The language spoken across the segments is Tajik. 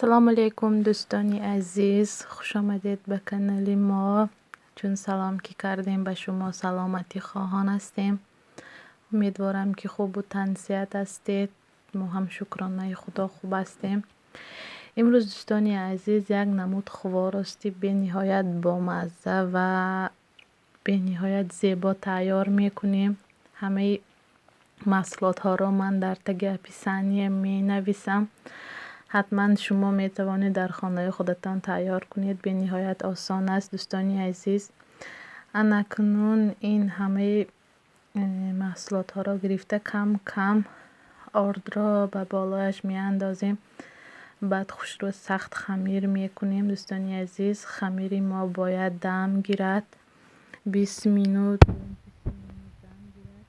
Ассалому алайкум, дӯстони азиз, хушомадед ба канали мо. Чун салом ки кардем, ба шумо саломатӣ хоҳон ҳастем. Умедворам, ки хубу тансиҳат ҳастед. Мо ҳам, шукронаи Худо, хуб ҳастем. Имрӯз, дӯстони азиз, як намуд хворости бениҳоят бомазза ва бениҳоят зебо тайёр мекунем. Ҳамаи маҳсулотҳоро ман дар таги описания менависам. Ҳатман шумо метавонед дар хонаи худатон тайёр кунед, бениҳоят осон аст, дӯстони азиз. Анакнун ин ҳамаи маҳсулотҳоро гирифта, кам кам ордро ба болояш меандозем. Баъд хушрӯ сахт хамир мекунем, дӯстони азиз. Хамири мо бояд дам гирад, 20 минут дам гирад.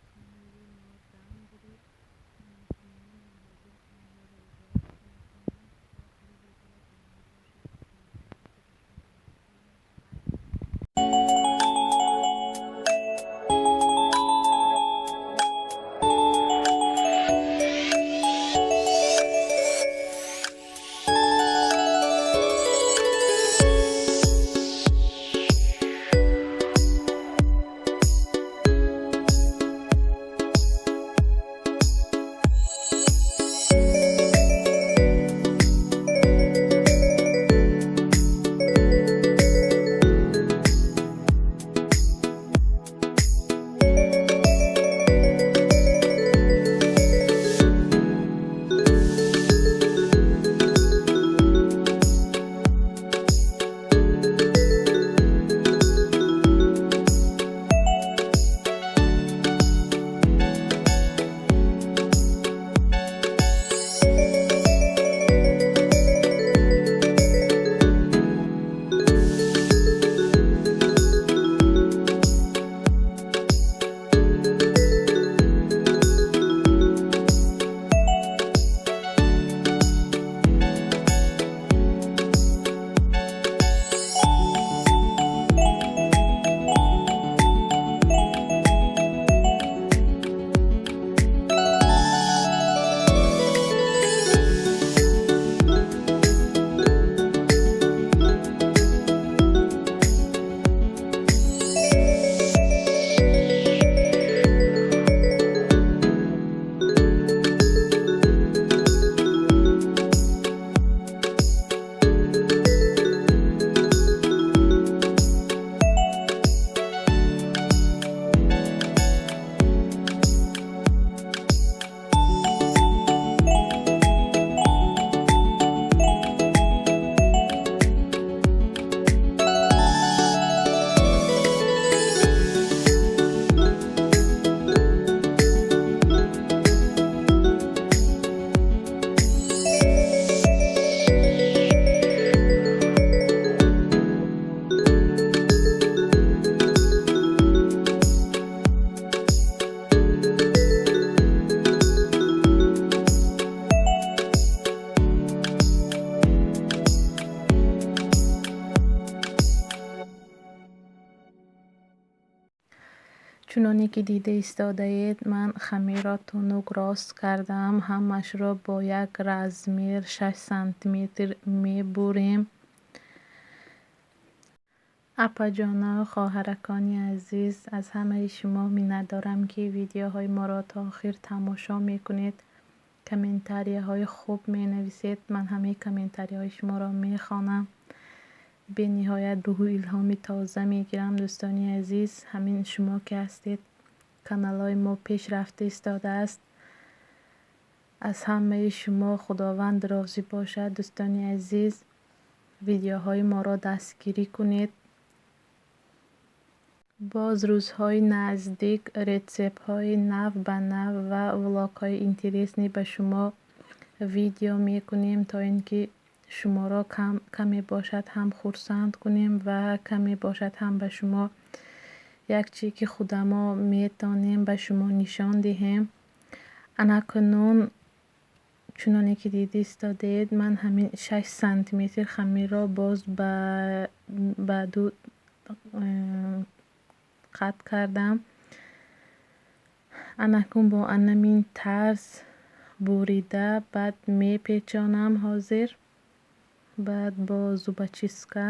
Баъд хамири мо дам гирифт. Анакнун ҳозир хамирро уборка мекунем. То охири видео бо мо бошед, ҳатман ба шумо маъқул мешавад. Чуноне ки дида истодаед, ман хамирро тунук рост кардам. Ҳамаашро бо як размер, 6 сантиметр мебурем. Апаҷоно, хоҳаракони азиз, аз ҳамаи шумо миннатдорам, ки видеоҳои моро то охир тамошо мекунед, комментарияҳои хуб менависед. Ман ҳамаи комментарияҳои шуморо мехонам, бениҳоят рӯҳу илҳоми тоза мегирам. Дӯстони азиз, ҳамин шумо ки ҳастед, каналҳои мо пешрафта истодааст. Аз ҳамаи шумо Худованд розӣ бошад. Дӯстони азиз, видеоҳои моро дастгирӣ кунед. Боз рӯзҳои наздик рецептҳои нав ба нав ва влогҳои интересный ба шумо видео мекунем, то ин ки шуморо каме бошад ҳам хурсанд кунем ва каме бошад ҳам ба шумо як чизе, ки худамо метонем, ба шумо нишон диҳем. Анакунун, чуноне ки дида истодаед, ман ҳамин 6 сантиметр хамирро боз ба ду қат кардам. Анакун бо анамин тарз Бурида, баъд мепечонам ҳозир. Баъд бо зубочистка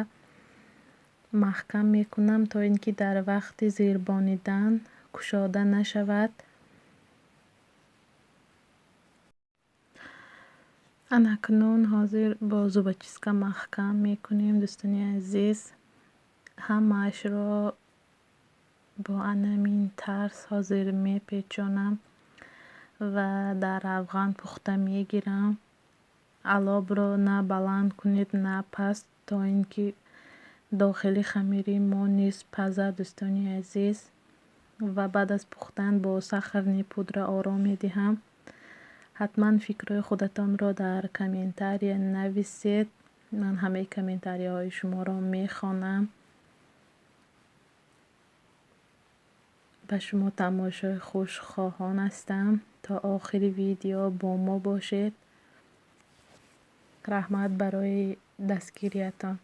маҳкам мекунам, то ин ки дар вақти зирбонидан кушода нашавад. Анакнун ҳозир бо зубочистка маҳкам мекунем, дӯстони азиз. Ҳамаашро бо анамин тарз ҳозир мепечонам ва дар равған пухта мегирам. Алобро на баланд кунед, на паст, то ин ки дохили хамири мо низ пазад, дӯстони азиз. Ва баъд аз пухтан бо сахарный пудра ором медиҳам. Ҳатман фикрҳои худатонро дар комментария нависед. Ман ҳамаи комментарияҳои шуморо мехонам. Ба шумо тамошои хуш хоҳон ҳастам. То охири видео бо мо бошед. Раҳмат барои дастгириятон.